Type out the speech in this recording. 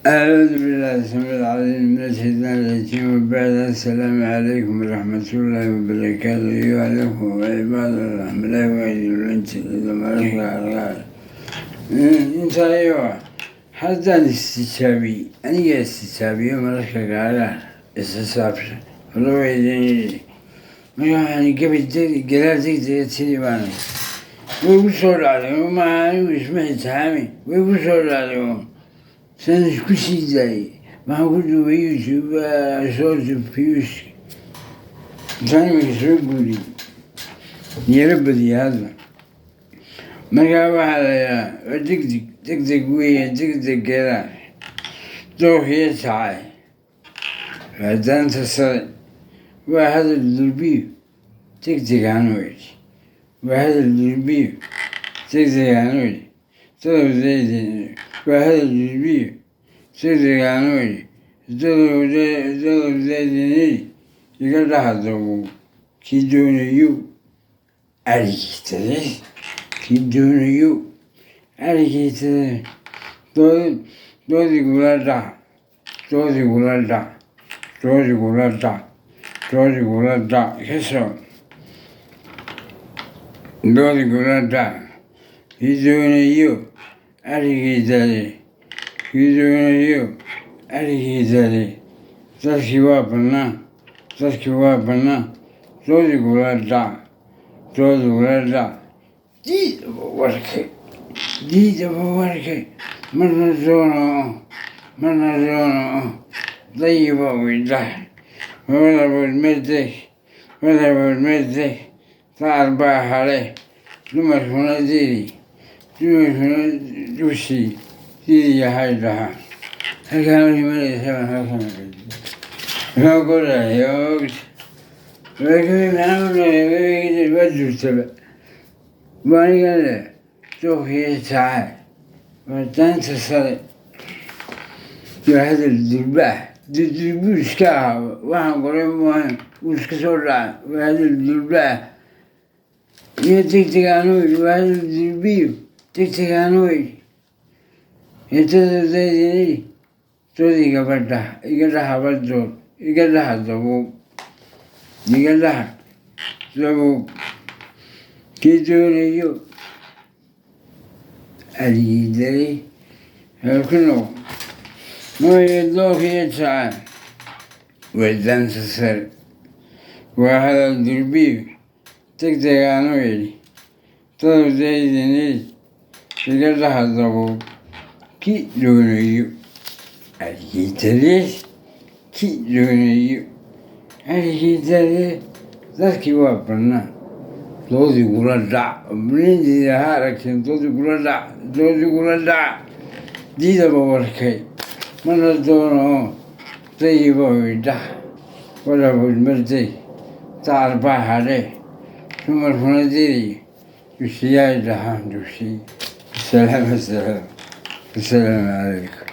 أعوذ بالله السميع العليم من الشيطان الرجيم، وبعد السلام عليكم ورحمة الله وبركاته. أيها الأخوة وعباد الرحمن inta haddaan istijaabiyey, aniga istijaabiyo mararka gaaraha istisaabsha hore. Marka waxaan gabay gadaal degdega tiri baan way igu soo dhacday. Maaha anigu isma ixtixaamin, way igu soo dhacday uun saan isku sii daayey. Waxaan ku duubay YouTube short views intaan iminka soo guuriyey yaro badiya hadda. Markaa waxaa la yidhaha waa degdeg, degdeg weeye, degdeg geeraa dooqiyo tacay, waa daanta sare, waa hadal durbiyo degdeg aanu idhi, waa hadal durbiyo degdeg aanu idhi, dadowdeydin, waa hadal durbiyo degdeg aanu idhi, dadowdeydin idhi, iga dhaha dabow kii doonayo adhigtade, kii doonayo adhigtade, doodigula dhac, doodigula dhac, doodigula dhac, doodigula dhac, kasoo doodigula dhac, kii doonayo adhigtade, kii doonayo adhigtade, dadkii waa bannaan, dadkii waa bannaan, doodigula dhac, doodigula dhac, diidaba warkay, diidaba warkay, marna doono, marna doono, dayiba widhax wadabood medeg, wadabood medeg, dacar baa hale, dumarkuna diri, dumarkuna dusi diriyahay dhahaan. Halkaa markii maraysa baan halkan maxaa ku dhahay? Waa durtaba waanigan leh dooqiyo tacay, waa daanta sare, waa hadal durba ah, durbuu iska ahaa. Waxaan qoray maahan, wuu iska soo dhacay. Waa hadal durba ah iyo degdeg aanu idhi, waa hadal durbiyo degdeg aanu idhi, iyo dadowdeydin dood igaba dhaha, iga dhaha badood, iga dhaha dabow, iga dhaha dabow, kii doonayo adhigidaray ku noq mooye, dooqiyo tacay, waa daanta sare, waa hadal durbiyo degdeg aanu idhi, dadowdeydin idhi, iga dhaha dabow kii doonayo adhigidare, kii doonayo adhigidare, dadkii waa bannaan, doodigula dhac, nindiida ha aragteen, doodigula dhac, doodigula dhac, diidaba warkay, mana doono, dayiba idhax wadabood marday, dacar baa hadhe, dumarkuna diri dusiyaay dhahaan, dusiy. Asalaam, asalaam, assalaamu calaykum.